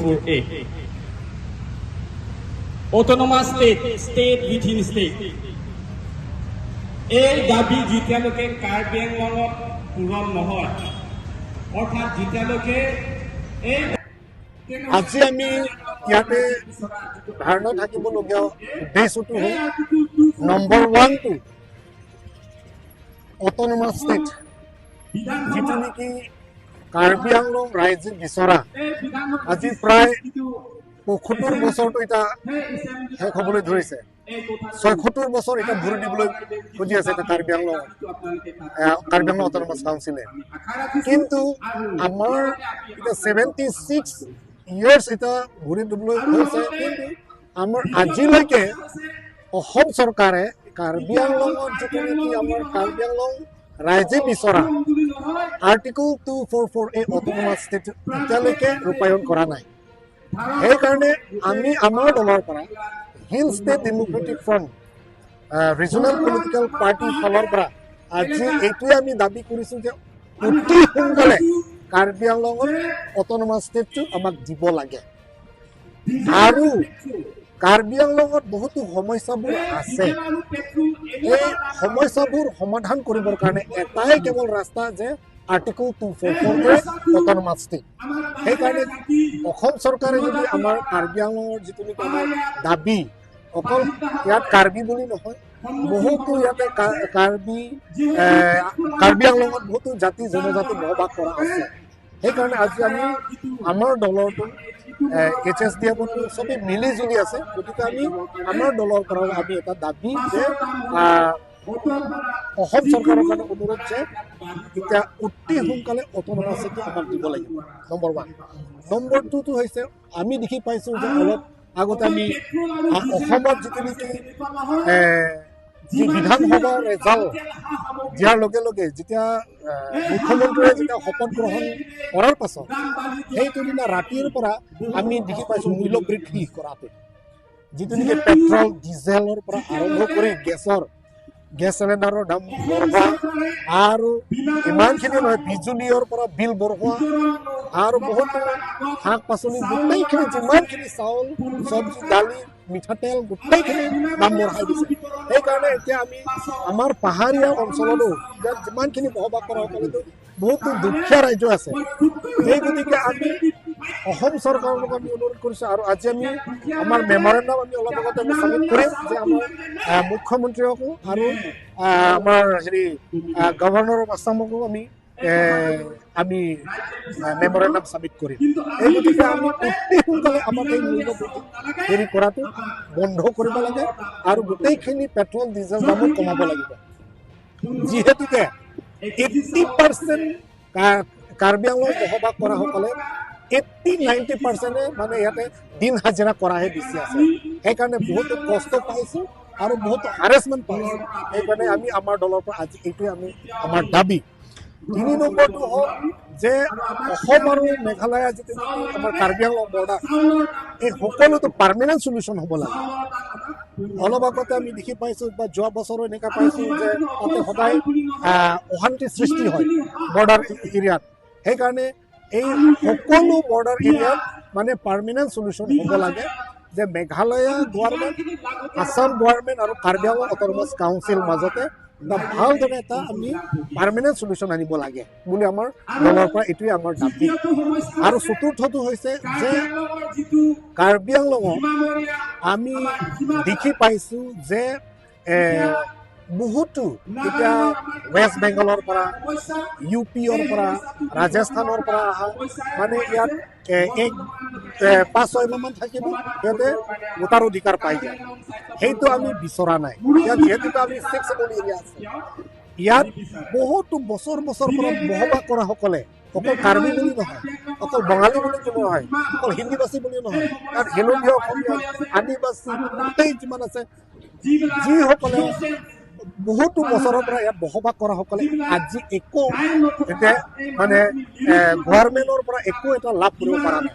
244A. Autonomous state, state within state. এই দাবী যেতিয়ালৈকে কাৰ্বি আংলঙত পূৰণ নহয়, অৰ্থাৎ যেতিয়ালৈকে এই আজি আমি ইয়াতে ধাৰণা থাকিবলগীয়া উদ্দেশ্যটো হ'ল নম্বৰ ওৱানটো অট'নমাছ ষ্টেট, যিটো নেকি কাৰ্বি আংলং ৰাইজে বিচৰা। আজি প্ৰায় 75 বছৰটো এতিয়া শেষ হ'বলৈ ধৰিছে। 76 বছৰ এতিয়া ভৰি দিবলৈ খুজি আছে এতিয়া কাৰ্বি আংলং অট'নমাছ কাউন্সিলে। কিন্তু আমাৰ এতিয়া 76 ইয়াৰ্ছ এতিয়া ভৰি দিবলৈ হৈছে, কিন্তু আমাৰ আজিলৈকে অসম চৰকাৰে কাৰ্বি আংলঙত যিটো নেকি আমাৰ কাৰ্বি আংলং ৰাইজে বিচৰা Article 244A autonomous state এতিয়ালৈকে ৰূপায়ণ কৰা নাই। সেইকাৰণে আমি আমাৰ দলৰ পৰা, hill state Democratic front regional political পাৰ্টিৰ ফালৰ পৰা আজি এইটোৱে আমি দাবী কৰিছোঁ যে অতি সোনকালে কাৰ্বি আংলঙত অট'নমাছ ষ্টেটটো আমাক দিব লাগে। আৰু কাৰ্বি আংলঙত বহুতো সমস্যাবোৰ আছে। এই সমস্যাবোৰ সমাধান কৰিবৰ কাৰণে এটাই কেৱল ৰাস্তা যে Article 244A autonomous state। সেইকাৰণে অসম চৰকাৰে যদি আমাৰ কাৰ্বি আংলঙৰ যিটো নেকি আমাৰ দাবী, অকল ইয়াত কাৰ্বি বুলি নহয়, বহুতো ইয়াতে কাৰ্বি আংলঙত বহুতো জাতি জনজাতি বসবাস কৰা আছে। সেইকাৰণে আজি আমি আমাৰ দলৰটো এইচএছডিএফতো চবেই মিলি জুলি আছে। গতিকে আমি আমাৰ দলৰ পৰাও আমি এটা দাবী যে অসম চৰকাৰৰ কাৰণে অনুৰোধ যে এতিয়া অতি সোনকালে অট'নমাছ চিটি আমাক দিব লাগিব, নম্বৰ ওৱান। নম্বৰ টুটো হৈছে আমি দেখি পাইছোঁ যে অলপ আগতে আমি অসমত যিটো নেকি যি বিধানসভাৰ ৰেজাল্ট দিয়াৰ লগে লগে যেতিয়া মুখ্যমন্ত্ৰীয়ে যেতিয়া শপত গ্ৰহণ কৰাৰ পাছত সেইটো দিনা ৰাতিৰ পৰা আমি দেখি পাইছোঁ মূল্য বৃদ্ধি কৰাটো, যিটো নেকি পেট্ৰল ডিজেলৰ পৰা আৰম্ভ কৰি গেছ চিলিণ্ডাৰৰ দাম বঢ়োৱা আৰু ইমানখিনি নহয়, বিজুলীৰ পৰা বিল বঢ়োৱা আৰু বহুতো শাক পাচলি গোটেইখিনি, যিমানখিনি চাউল, চব্জি, দালি, মিঠাতেল, গোটেইখিনি দাম বঢ়াই দিছে। সেইকাৰণে এতিয়া আমি আমাৰ পাহাৰীয়া অঞ্চলতো ইয়াত যিমানখিনি বসবাস কৰাসকলেতো বহুতো দুখীয়া ৰাজ্য আছে। সেই গতিকে আমি অসম চৰকাৰৰ লগত আমি অনুৰোধ কৰিছোঁ আৰু আজি আমি আমাৰ মেমৰেণ্ডাম আমি অলপ আগতে আমি ছাবমিট কৰিম যে আমাৰ মুখ্যমন্ত্ৰীকো আৰু আমাৰ হেৰি গভৰ্ণৰ অফ আছামকো আমি মেমৰেণ্ডাম ছাবমিট কৰিম। এই গতিকে আমি অতি সোনকালে আমাক এই মূল্য বৃদ্ধি হেৰি কৰাটো বন্ধ কৰিব লাগে আৰু গোটেইখিনি পেট্ৰল ডিজেল দামো কমাব লাগিব, যিহেতুকে 80% কাৰ্বি আংলং বসবাস কৰাসকলে 80-90%-এ মানে ইয়াতে দিন হাজিৰা কৰাহে বেছি আছে। সেইকাৰণে বহুতো কষ্ট পাইছোঁ আৰু বহুতো হাৰেছমেণ্ট পাইছোঁ। সেইকাৰণে আমি আমাৰ দলৰ পৰা আজি এইটোৱে আমি আমাৰ দাবী। তিনি নম্বৰটো হ'ল যে অসম আৰু মেঘালয় যিটো নেকি আমাৰ কাৰ্বি আংলং বৰ্ডাৰ, এই সকলোতো পাৰ্মানেণ্ট চলিউশ্যন হ'ব লাগে। অলপ আগতে আমি দেখি পাইছোঁ বা যোৱা বছৰো এনেকুৱা পাইছোঁ যে তাতে সদায় অশান্তিৰ সৃষ্টি হয় বৰ্ডাৰ এৰিয়াত। সেইকাৰণে এই সকলো বৰ্ডাৰ এৰিয়াত মানে পাৰ্মানেণ্ট চলিউশ্যন হ'ব লাগে যে মেঘালয়া গভৰ্ণমেণ্ট, আছাম গভৰ্ণমেণ্ট আৰু কাৰ্বি আংলং অট'নমাছ কাউন্সিল মাজতে এটা ভালদৰে এটা আমি পাৰ্মানেণ্ট চলিউশ্যন আনিব লাগে বুলি আমাৰ দলৰ পৰা এইটোৱে আমাৰ দাবী। আৰু চতুৰ্থটো হৈছে যে কাৰ্বি আংলঙত আমি দেখি পাইছোঁ যে বহুতো এতিয়া ৱেষ্ট বেংগলৰ পৰা, ইউ পিৰ পৰা, ৰাজস্থানৰ পৰা অহা মানে ইয়াত এক 5-6 মাহমান থাকিব, সিহঁতে ভোটাৰ অধিকাৰ পাই যায়। সেইটো আমি বিচৰা নাই। ইয়াত যিহেতুকে আমি ছিক্স এৰিয়া আছে, ইয়াত বহুতো বছৰ বছৰ পৰা বসবাস কৰাসকলে, অকল কাৰ্বি বুলি নহয়, অকল বঙালী বুলি নহয়, অকল হিন্দীভাষী বুলি নহয়, তাত খিলঞ্জীয়া অসমীয়া, আদিবাসী গোটেই যিমান আছে, যিসকলে বহুতো বছৰৰ পৰা ইয়াত বসবাস কৰাসকলে আজি একো এতিয়া মানে গভৰ্ণমেণ্টৰ পৰা একো এটা লাভ কৰিব পৰা নাই।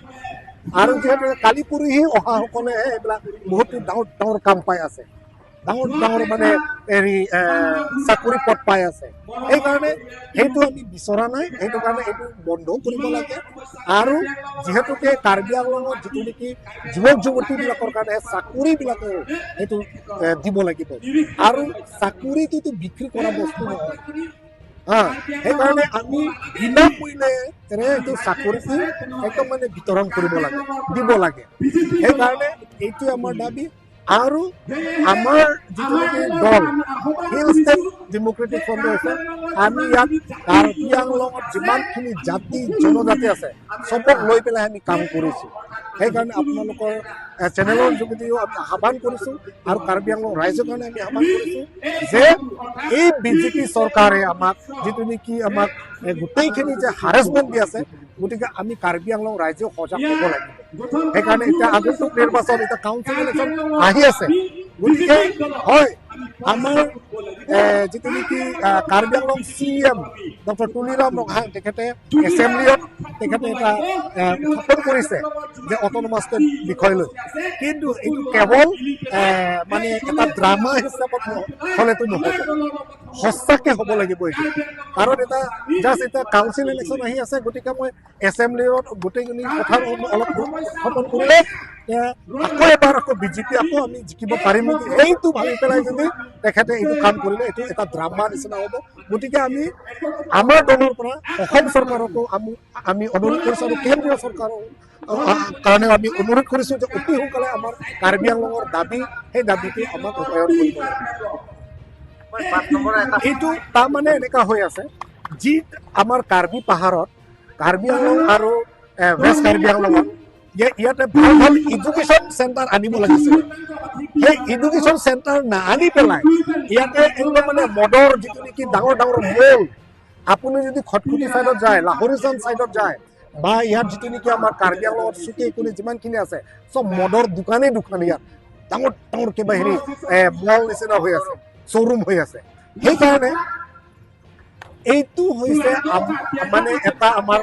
আৰু যিহেতু কালি পৰহি অহাসকলেহে এইবিলাক বহুতো ডাঙৰ ডাঙৰ কাম পাই আছে। ডাঙৰ ডাঙৰ মানে হেৰি চাকৰি পদ পাই আছে। সেইকাৰণে সেইটো আমি বিচৰা নাই। সেইটো কাৰণে এইটো বন্ধ কৰিব লাগে। আৰু যিহেতুকে কাৰ্বি আংলঙত যিটো নেকি যুৱক যুৱতীবিলাকৰ কাৰণে চাকৰিবিলাকো সেইটো দিব লাগিব। আৰু চাকৰিটোতো বিক্ৰী কৰা বস্তু নহয়। হা, সেইকাৰণে আমি বিনামূল্যেৰে এইটো চাকৰিটো একদম মানে বিতৰণ কৰিব লাগে, দিব লাগে। সেইকাৰণে এইটোৱে আমাৰ দাবী। আৰু আমাৰ যিটো নেকি দল হিল ষ্টেট ডেম'ক্ৰেটিক ফ্ৰণ্ট হৈছে, আমি ইয়াত কাৰ্বি আংলঙত যিমানখিনি জাতি জনজাতি আছে, চবক লৈ পেলাই আমি কাম কৰিছোঁ। সেইকাৰণে আপোনালোকৰ চেনেলৰ যোগেদিও আমি আহ্বান কৰিছোঁ আৰু কাৰ্বি আংলং ৰাইজৰ কাৰণে আমি আহ্বান কৰিছোঁ যে এই বিজেপি চৰকাৰে আমাক যিটো নেকি আমাক গোটেইখিনি যে হাৰেছমেণ্ট দি আছে, গতিকে আমি কাৰ্বি আংলং ৰাইজেও সজাগ হ'ব লাগিব। সেইকাৰণে এতিয়া আগন্তুক নিৰ্বাচন, এতিয়া কাউন্সিল ইলেকশ্যন আহি আছে। গতিকে হয়, আমাৰ যিটো নেকি কাৰ্বি আংলং চিএম ডক্টৰ তুলিৰাম ৰংহাং, তেখেতে এছেম্বলিত তেখেতে এটা উত্থাপন কৰিছে যে অট'নমাছ ষ্টেট বিষয় লৈ। কিন্তু এইটো কেৱল মানে এটা ড্ৰামা হিচাপত হ'লেতো নহ'ব, সঁচাকে হ'ব লাগিব এইটো। কাৰণ এটা জাষ্ট এতিয়া কাউন্সিল ইলেকশ্যন আহি আছে, গতিকে মই এছেম্বলিত গোটেইখিনি কথা অলপ উত্থাপন কৰিলে আকৌ এবাৰ আকৌ বিজেপি আকৌ আমি জিকিব পাৰিম নেকি, সেইটো ভাবি পেলাই যদি তেখেতে এইটো কাম কৰিলে, এইটো এটা ড্ৰামা নিচিনা হ'ব। গতিকে আমি আমাৰ দলৰ পৰা অসম চৰকাৰকো আমি অনুৰোধ কৰিছোঁ আৰু কেন্দ্ৰীয় চৰকাৰৰ কাৰণেও আমি অনুৰোধ কৰিছোঁ যে অতি সোনকালে আমাৰ কাৰ্বি আংলঙৰ দাবী, সেই দাবীটো আমাক ৰূপায়ণ কৰিব লাগিব। এইটো তাৰমানে এনেকুৱা হৈ আছে, যি আমাৰ কাৰ্বি পাহাৰত, কাৰ্বি আংলং আৰু ৱেষ্ট কাৰ্বি আংলঙত ইয়াতে ভাল ভাল এডুকেশ্যন চেণ্টাৰ আনিব লাগিছিল। সেই এডুকেশ্যন চেণ্টাৰ নাআনি পেলাই ইয়াতে একদম মানে মদৰ যিটো নেকি ডাঙৰ ডাঙৰ মল, আপুনি যদি খটখটি চাইডত যায়, লাহৰিজান চাইডত যায়, বা ইয়াত যিটো নেকি আমাৰ কাৰ্বি আংলঙত চুকে কোণে যিমানখিনি আছে, চব মদৰ দোকানেই দোকান। ইয়াত ডাঙৰ ডাঙৰ কিবা হেৰি মল নিচিনা হৈ আছে, শ্ব'ৰুম হৈ আছে। সেইকাৰণে এইটো হৈছে মানে এটা আমাৰ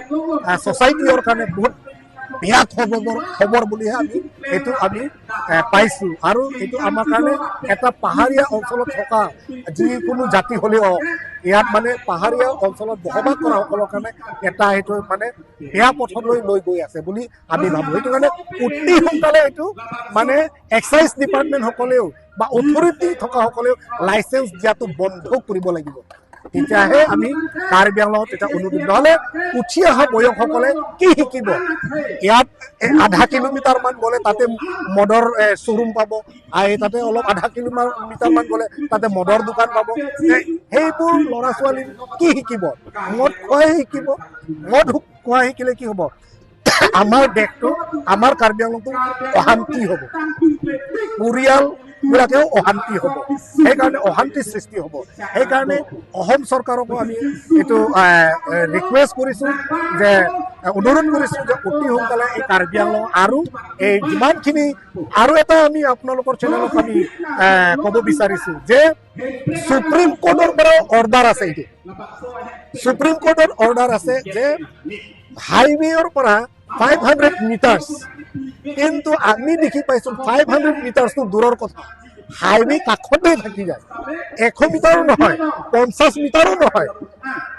ছ'চাইটিৰ কাৰণে বহুত বেয়া খবৰ বুলিহে আমি এইটো আমি পাইছোঁ। আৰু এইটো আমাৰ কাৰণে এটা পাহাৰীয়া অঞ্চলত থকা যিকোনো জাতি হ'লেও, ইয়াত মানে পাহাৰীয়া অঞ্চলত বসবাস কৰাসকলৰ কাৰণে এটা এইটো মানে বেয়া পথলৈ লৈ গৈ আছে বুলি আমি ভাবোঁ। সেইটো কাৰণে অতি সোনকালে এইটো মানে এক্সাইজ ডিপাৰ্টমেণ্টসকলেও বা অথৰিটি থকাসকলেও লাইচেঞ্চ দিয়াটো বন্ধ কৰিব লাগিব। তেতিয়াহে আমি কাৰ্বি আংলঙত তেতিয়া উন্নতি। নহ'লে উঠি অহা বয়সসকলে কি শিকিব? ইয়াত আধা কিলোমিটাৰ মান গ'লে তাতে মদৰ শ্ব'ৰুম পাব, আৰু তাতে অলপ আধা কিলোমিটাৰ মান গ'লে তাতে মদৰ দোকান পাব। সেইবোৰ ল'ৰা ছোৱালী কি শিকিব? মদ খোৱাই শিকিব। মদ খোৱা শিকিলে কি হ'ব? আমাৰ দেশটো, আমাৰ কাৰ্বি আংলংটো অশান্তি হ'ব, পৰিয়াল বিলাকেও অশান্তি হ'ব, সেইকাৰণে অশান্তিৰ সৃষ্টি হ'ব। সেইকাৰণে অসম চৰকাৰকো আমি এইটো ৰিকুৱেষ্ট কৰিছোঁ যে, অনুৰোধ কৰিছোঁ যে অতি সোনকালে এই কাৰ্বি আংলং আৰু এই যিমানখিনি, আৰু এটা আমি আপোনালোকৰ চেনেলত আমি ক'ব বিচাৰিছোঁ যে সুপ্ৰিম কোৰ্টৰ পৰাও অৰ্ডাৰ আছে। এইটো সুপ্ৰিম কোৰ্টৰ অৰ্ডাৰ আছে যে হাইৱেৰ পৰা 500 মিটাৰ্ছ। কিন্তু আমি দেখি পাইছো, 500 মিটাৰ্ছটো দূৰৰ কথা, হাইৱে কাষতে থাকি যায়। 100 মিটাৰো নহয়, 50 মিটাৰো নহয়,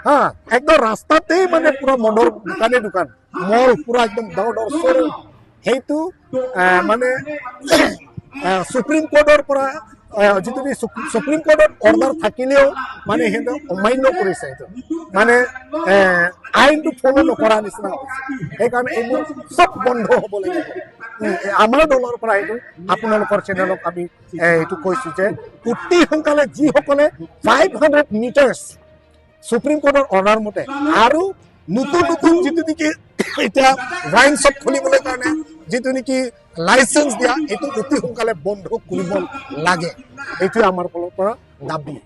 হা, একদম ৰাস্তাতেই মানে পুৰা মদৰ দোকানে দোকান, মল, পুৰা একদম ডাঙৰ ডাঙৰ শ্ব'ৰুম। সেইটো মানে সুপ্ৰিম কোৰ্টৰ পৰা যিটো সুপ্ৰিম কোৰ্টত অৰ্ডাৰ থাকিলেও মানে সিহঁতে অমান্য কৰিছে। এইটো মানে আইনটো ফ'ল' নকৰা নিচিনা হৈছে। সেইকাৰণে এইবোৰ চব বন্ধ হ'ব লাগিব। আমাৰ দলৰ পৰা এইটো আপোনালোকৰ চেনেলক আমি এইটো কৈছোঁ যে অতি সোনকালে যিসকলে 500 মিটাৰ্ছ সুপ্ৰিম কোৰ্টৰ অৰ্ডাৰ মতে আৰু নতুন নতুন যিটো নেকি এতিয়া ৱাইন শ্বপ খুলিবলৈ কাৰণে যিটো নেকি লাইচেঞ্চ দিয়া, এইটো অতি সোনকালে বন্ধ কৰিব লাগে। এইটোৱে আমাৰ ফালৰ পৰা দাবী।